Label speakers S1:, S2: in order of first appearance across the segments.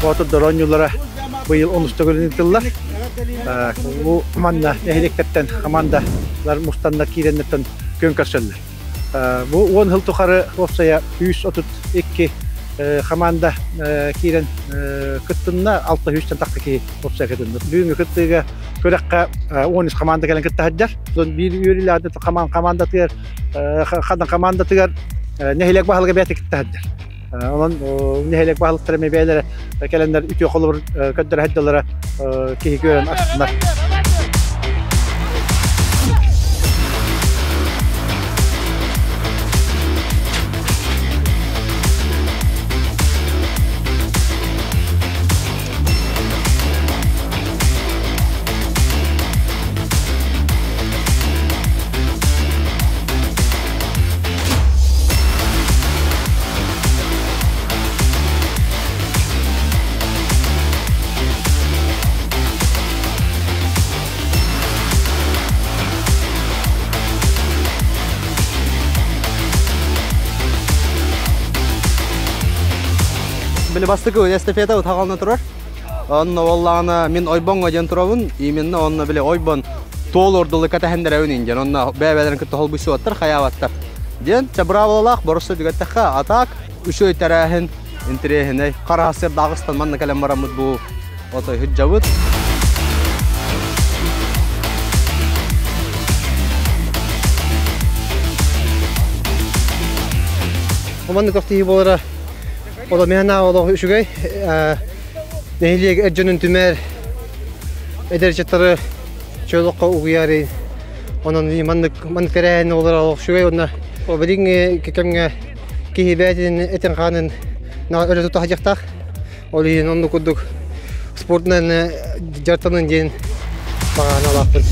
S1: Боотурдар оонньуулара быйыл онус төгүлүн ыытыллар. Бу манна нэһилиэктэртэн хамаандалар мустаннар киирэннэртэн күөн көрсөллөр. Бу 10 сыл тухары уопсайа 132 хамаанда киирэн кыттынна, 600-тэн тахса киһи уопсайа кытынна. Бүгүҥҥү кыттыыга күрэххэ 13 хамаанда кэлэн кытта сылдьар. Биир үөрүүлээх хамаандатыгар хадан хамаандатыгар нэһилиэк баһылыга бэйэтэ кытта сылдьар. Онон нэһилиэк баһылыктара эмиэ бэйэлэрэ кэлэннэр үтүө холобур көрдөрө сылдьаллара киһи көрөн астынар.
S2: Били бастакы эстафета утаҕалана турар. Онно буоллаҕына мин ойбоҥҥо диэн турабын. Именно онно били ойбон туол ордулу кэтэһэннэрэбин индиэн. Онно бэйэ-бэйэлэрин кытта холбуйсубаттар, хайаабаттар. Диэн чабыраабалалаах боруста түгэттэххэ атаак үчүгэй тэрээһин интэриэһинэй. Хара сырдааҕыстан манна кэлэн бараммыт бу отой сылдьабыт.
S3: Маннык көхтиһии буолара Оло миһана олох үчүгэй. Нэһилиэк эр дьонун түмэр эдэр ыччаттары чөл олоххо угуйаары онон маннык маннык тэрээһин олор олох үчүгэй уонна билиҥҥи кэмҥэ киһи бэйэтин этин-хаанын өрө тута сылдьыахтаах. Ол иһин оннук курдук спортунан дьарыктанын диэн баҕа санаалаахпын.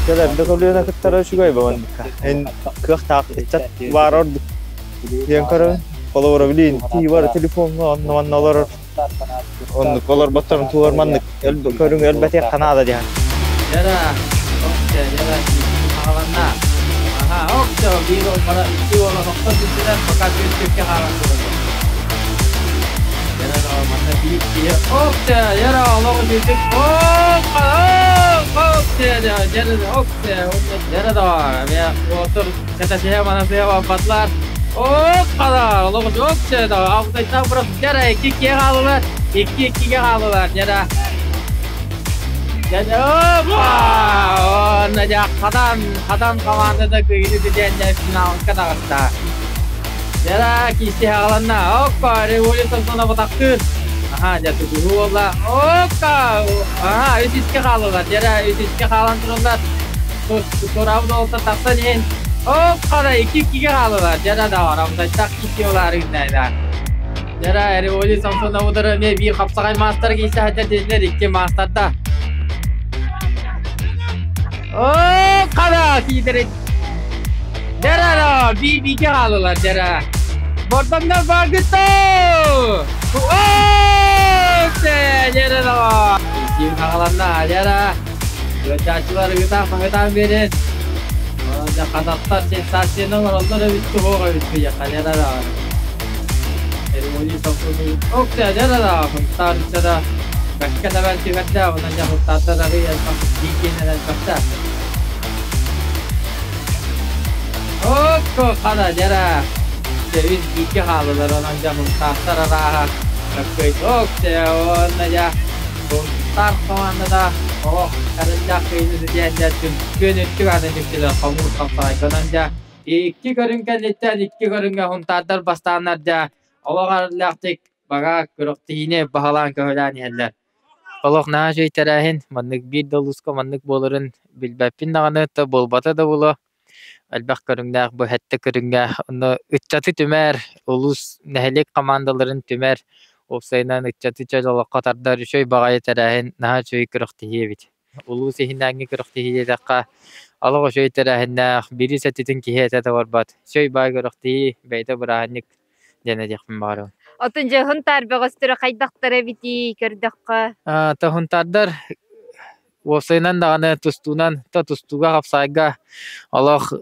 S4: Кэлэрдэ көлүөнэ кыттара үчүгэй бабанныкка. Эн кыахтаах ыччат баар ордук диэн көрөбүн. Холобура билин тии бар телефоҥҥа онно манна олорор. Оннук олорботторун тугар маннык көрүҥ өлбөтүөх ханаада диэн.
S5: Оп, қара 2-2-ге қалылар. Жара да бар. Амдайтақ кисе олар үндайда. Жара Эриволи Самсона удары ме bir қапсағай мастер кейсе хәтер деділер 2 мастерда. О, қара кидірет. Жара да bir-1-ге қалылар жара. Бордоннар багыты. О, жара да. Ким қағаланна жара. Чачылар гыта маңытан берен. Казактар сенсацияны олар битти хога битти жакка жара да. Эриволи Самсона. Окте жара да. Хунтар да. Бәккә дә бәлки бәттә, онан ja хунтарда да дикенен бәттә. Окко қара жара. Үз 2 халылар онан ja хунтар араха. Бәккә окте онна ja хунтар командада О, карынжа кыйны диян түн өттүк аны нүктелер хамур камсай конан ja 2 көрүнгөн леттен 2 көрүнгө хунтардар бастаннар ja олоҕар бага көрөктиине баһалаан көһөлаан иһэллэр. Олох наа жөйтерээһин маннык биир да улууска маннык буоларын билбэппин даҕаны та буолбата да буолуо. Элбэх көрүҥнээх бу хэтте көрүҥҥэ онно ыччаты түмэр улуус нэһилик командаларын түмэр уопсайынан ыччаты чөл олоххо тардар үчүй баҕайы тэрээһин наһаа үчүгэй көрөхтиһиэбит. Улуус иһинээҥҥи көрөхтиһиэтэххэ олох үчүгэй тэрээһиннээх бири сэтитин киһи этэ да барбат. Үчүй баай көрөхтиһии бэйэтэ бырааһынньык диэн этиэхпин баҕарабын.
S6: Отун же хунтар бөҕөстөрө хайдахтара бити көрдөххө.
S5: Та хунтардар уопсайынан даҕаны тустуунан та тустууга хапсайга олох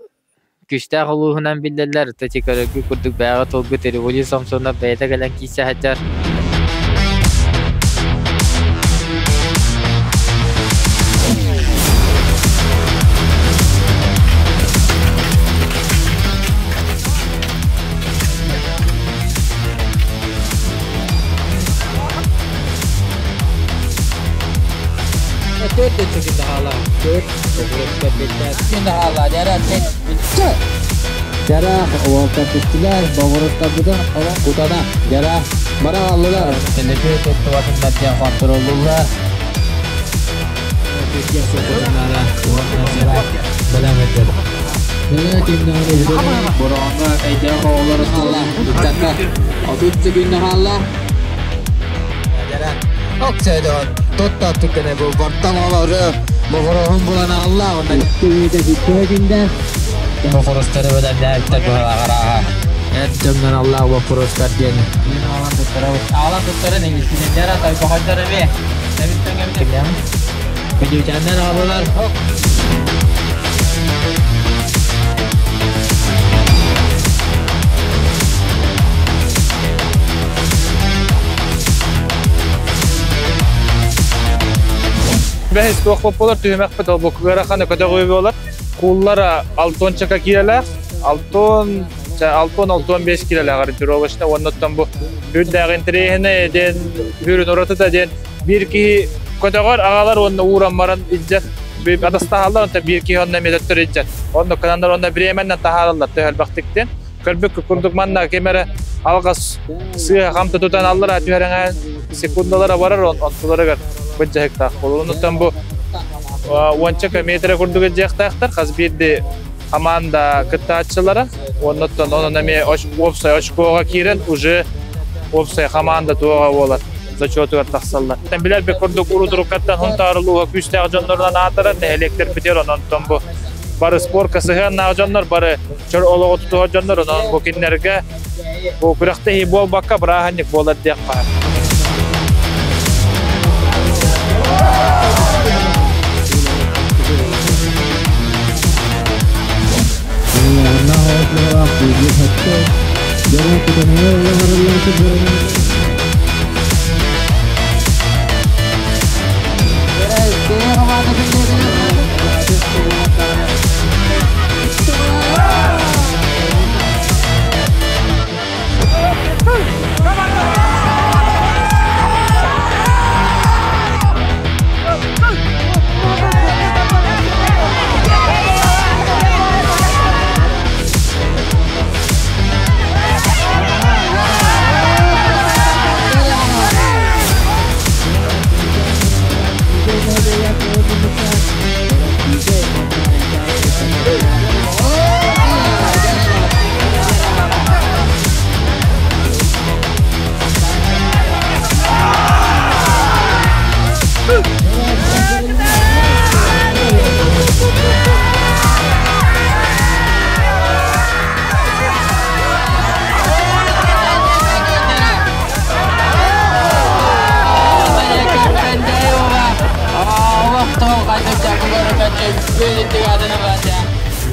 S5: күстээх улууһунан биллэллэр. Та көрөргү курдук бээҕэ толгу Тереволи Самсонов бэйэтэ кэлэн киисэ сылдьар. Төрт секунда hala. 4 секунда hala. Жара
S7: Жара уолтар түстүлэр, боҕуруттарбытын кутана. Жара бара аллылар.
S5: Телефон туттубатындар диэн контроллулар.
S7: Бороҥҥо эйдээх оҕолор хаалла. Ыччакка 30 секунда хаалла. Жара оксайдон тотта түккене бу бортан олору боҕороһун булан алла. Онна
S5: Вопростары бөлемнээбиттер быһалааҕарааха. Эр дьоннор аллаах вопростар диэн. Аалан туттары негизинен жара тойбохойдор эми. Көдүүчэннен алылар.
S4: Бәһис туох болар түһүмэхпит ол бу кыараханы көтөҕү болар. Куллара алтон чака киилэлээх, алтон алтон алтон 5 киилэлээх ориентировочно оннуттан бу үрдээҕин интириэһинэ диэн бүрүн уратыта диэн биир киһи көтөҕөр аҕалар онно ууран баран илдьэр атастаһаллар онто биир киһи онно метөттөр илдьэр. Онно кынаннар онно бириэмэннэн таһаараллар төһөлбөхтиктен. Көрбүк курдук манна кемере алгас сыа хамта тутан аллар түһэрэҥэ секундалара барар онтуларыгар быдьаһыктаах болор. Оннуттан бу уончака метре курдук жыахтаахтар хас бирди команда кыттааччылара. Оннуттан онон эме опсай очкоға киирен уже опсай команда туоға болар зачетугар тахсаллар. Билер бе курдук урудуруккаттан хунтаарылууга күүстээх дьоннорунан аатарар нэһилиэктер битер ононтон бу бары спорка сыһыаннаах дьоннор бары чөр олоҕу тутуһар дьоннор онон бу кинилэргэ бу күрэхтэһии буолбакка бырааһынньык буолар диэх баар.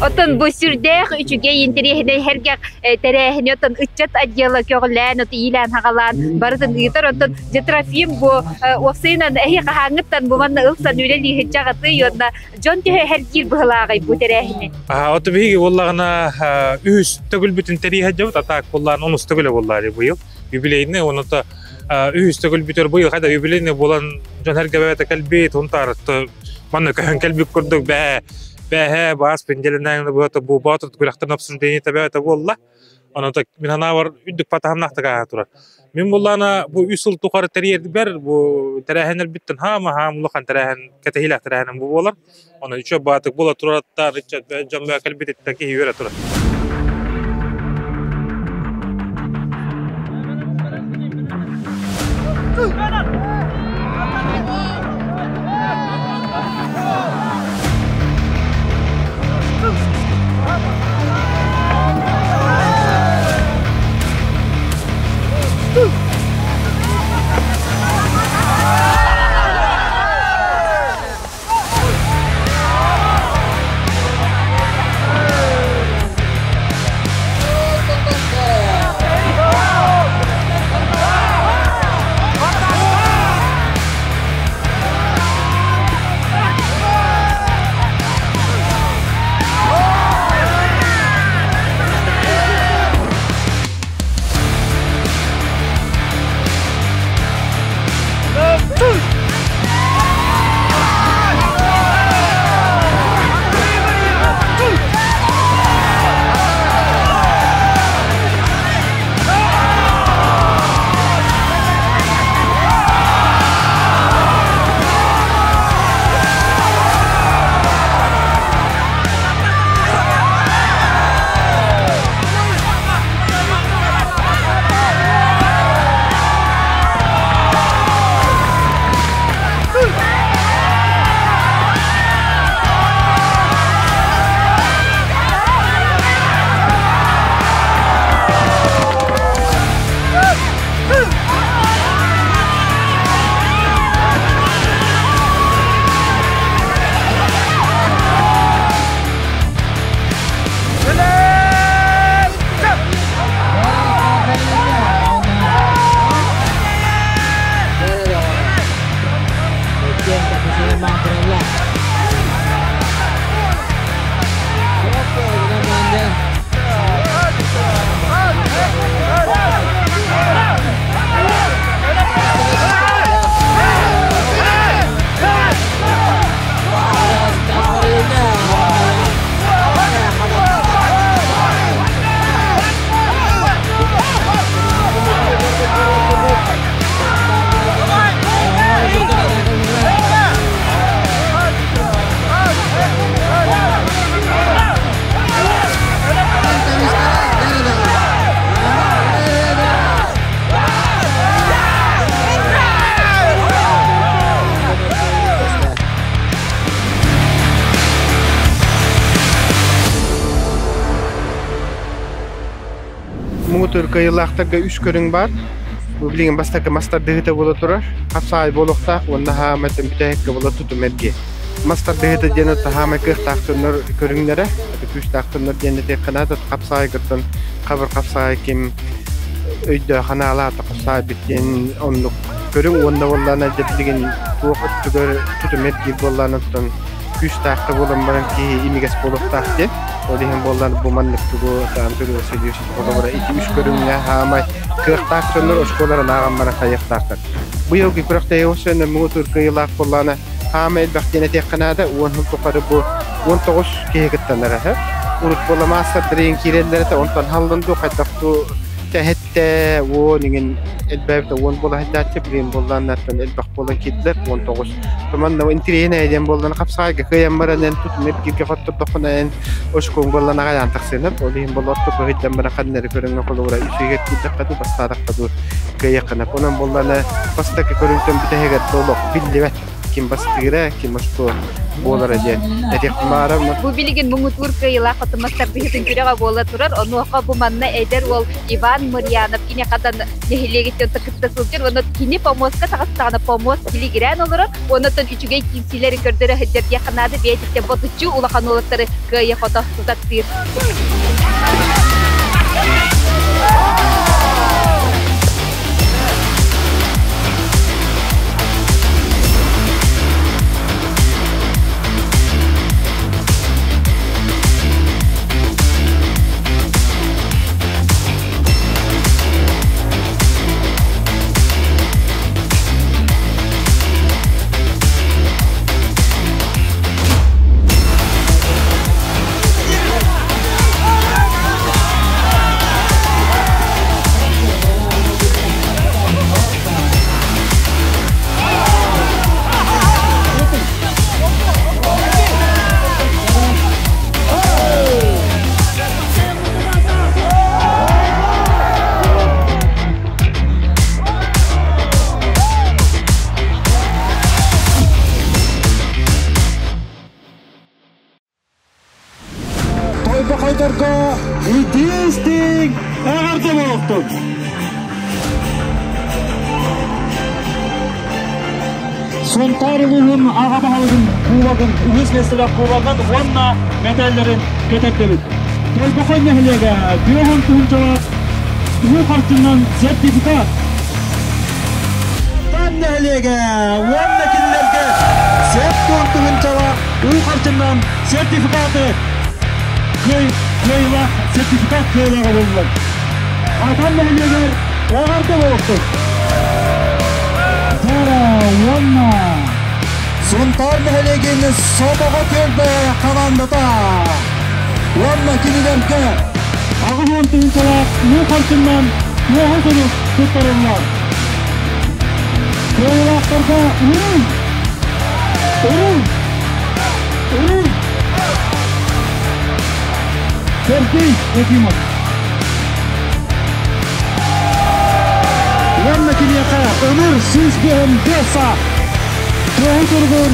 S6: Оттон бу сүрдээх үчүгэй интэриэһинэй сэргэх тэрээһини оттон ыччат отдела көҕүлээн, от иилээн-хаҕалаан барытын ыытар. Оттон Трофим бу уопсайынан эһи хаһааҥҥыттан бу манна ылсан үлэлии сылдьаҕытый уонна дьон төһө эһэргиир быһылааҕый бу тэрээһини?
S8: Ото биһиги буоллаҕына үһүс төгүлбүтүн тэрийэ сылдьабыт, а так буоллаан онус төгүлэ буоллаары быйыл юбилейный, онута үһүс төгүлбүтүгэр быйыл хайда юбилейный буолан дьон эргэ кэлбит, унтаарытты манна көһөн кэлбит курдук бээ бээһэ баас пенделинэн быата бу боотур күрэхтэн обсуждение табээтэ буолла. Онон мин санаабар үрдүк патаһамнаахтык ааһа турар. Мин буллаана бу үс сыл тухары тэрийэрбэр бу тэрээһиннэрбиттэн хаама хаам улахан тэрээһин кэтэһиилээх тэрээһиним бу буолар. Онон үчүгэй баатык буола турарыттан ыччат дьон кэлбититтэн киһи үөрэ турар.
S9: Муҥутуур кыайыылаахтарга үс көрүҥ баар. Бу билигин бастакы мас тардыһыыта буола турар. Хапсаҕай буолуохтаах уонна хаамай бүтэһиккэ буола тутум эргиэ. Мас тардыһыыта диэн хаамай кыахтаах дьоннор көрүҥнэрэ, күүстээх дьоннор диэн этиэххэ наада. Хапсаҕайгыттан хабыр хапсаҕай ким өйдөөх ханаалаата хапсаҕайбыт диэн оннук көрүҥ уонна буоллаана дьэ билигин туох өттүгэр тутум эргиир буоллаана оттон күүстээх да буолан баран киһи имигэс буолуохтаах диэн. Ол иһин буоллаан бу маннык тугу Анатолий Васильевич холобура ити үс көрүҥҥэ хаамай кыахтаах дьоннор оскуолаларын ааҕан баран хайыахтаахтар. Быйылгы күрэхтэһии өссө муҥутуур кыайыылаах буоллаҕына хаамай элбэх диэн этиэххэ наада. Уон сыл тухары бу 19 киһи кыттанара. Урут буола маастардар иһин киирэллэр этэ, онтон халлан дуу хайдах дуу тэһиттэ уон иҥин элбээбитэ уон буола сылдьааччы билигин буоллааннартан элбэх буолан киирдилэр 19. Туманна интириэһинэй диэн буоллан хапсаҕайга кыайан баран эн тутум эргииргэ хоттордоххуна эн очкоҥ буоллан аҕайаан тахсыанап ол иһин буолла орто быһыйдан баран ханна эрэ көрүҥҥэ холобура үчүгэй киирдэххэ дуу бастаатахха дуу кыайыаххына онон буоллана бастакы көрүҥтэн бүтэһигэр да олох биллибэт. ким бастыыра, ким ошко буолара диэн этиэхпин баҕарабын.
S6: Бу билигин муҥутуур кыайыылаах хотумастар быһыытын күрэҕэ буола турар. Онуоха бу манна эдэр уол Иван Мырьянов кини хатан нэһилиэгиттэн кытта сылдьар. Уонна кини помостка таҕыстаҕына помост килигирээн олорор. Оннуттан үчүгэй киирсиилэри көрдөрө сылдьар диэххэ наада. Бэйэтиттэн ботуччу улахан уолаттары кыайа-хото тутаттыыр.
S10: Тойбохойдорго итии-истиҥ эҕэрдэ буолуохтун! Сунтаар улууһун аҕа баһылыгын кубогын үһүс миэстэлээх кубогын уонна мэтээллэрин кэтэрдэбит. Тойбохой нэһилиэгэ 50 тыһыынчалаах уу харчынан сертификат. Тан нэһилиэгэ уонна кинилэргэ 70 тыһыынчалаах уу харчынан сертификаты кыайыылаах сертификат кыайыылааҕа буоллулар. Атан нэһилиэгэр эҕэрдэ буолуохтун! Дьара уонна
S7: Сунтаар нэһилиэгин Сомоҕо түөлбэ хамаандата уонна кинилэргэ
S10: 80 тыһыынчалаах уу харчынан туоһу сурук туттарыллар. Кыайыылаахтарга уруй! Уруй! Уруй! Сергей Ефимов.
S7: Уонна киниэхэ ымыр 105 саа
S10: Туоһу суругун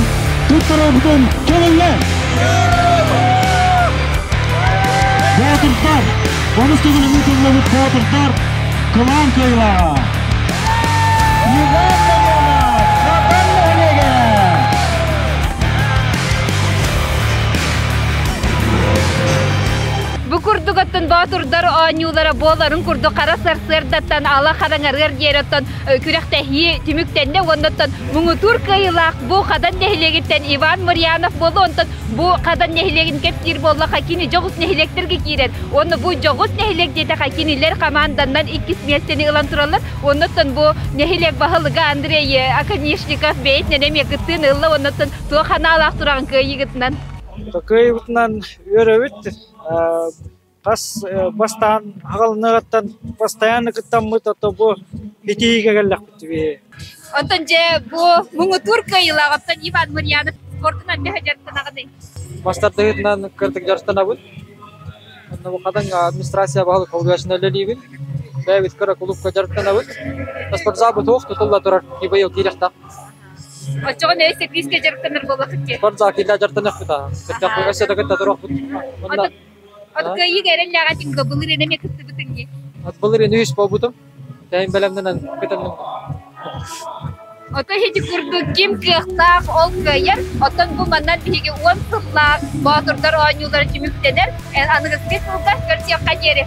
S10: туттарарбытын көҥүллэ! Боотурдар! Онус төгүл ыытыллыбыт Боотурдар кылаан кыайыылааҕа! Иван Ларионов, Хатан нэһилиэгэ!
S6: Бу курдук оттон боотурдар оонньуулара буоларын курдук хара сарсыардаттан ала хараҥарыар диэри оттон күрэхтэһии түмүктэннэ уонна оттон муҥутуур кыайыылаах бу Хадан нэһилиэгиттэн Иван Мырьянов буолла онтон бу Хадан нэһилиэгин кэпсиир буоллаха кини дьоҕус нэһилиэктэргэ киирэр уонна бу дьоҕус нэһилиэк диэтэхэ кинилэр хамаанданнан иккис миэстэни ылан тураллар оннуттан бу нэһилиэк баһылыга Андрей Оконешников бэйэтинэн эмиэ кыттыыны ылла оннуттан туох ханаалаах тураҕын кыайыыгытынан
S11: Кыайыыбытынан үөрөбүт. Хас бастаан аҕалыныаҕыттан постоянно кыттаммыт, ото бу итиигэ кэллэхпит бии.
S6: Онтон дьэ бу муҥутуур кыайыылааҕыттан Иван Мырьянов спордунан төһө дьарыктанаҕыный?
S5: Мастардыһытынан кырдык дьарыктанабын. Онно бу Хадаҥ администрация баһылык холбооччуна үлэлиибин. Бэйэбит кыра кулуупка дьарыктанабыт. Спортзалбыт туох тутулла турар, быйыл киириэхтээх.
S6: Оччоҕо нөй сэрвиискэ дьарыктанар буоллаххыт дии.
S5: Спортзал киллэ дьарыктаныахпыт аа. Өссө да кытта туруохпут. Онно
S6: От кыайыыга эрэллээх этиҥ дуо? Былырыын эмиэ кыттыбытыҥ дии.
S5: От былырыын үһүс буолбутум. Тэйин бэлэмнэнэн кытынным.
S6: Ото ити курдук ким кыахтаах ол кыайар. Оттон бу манан биһиги 10 сыллаах боотурдар оонньуулара түмүктэнэр. Аныгыскы сылга көрсүөххэ диэри.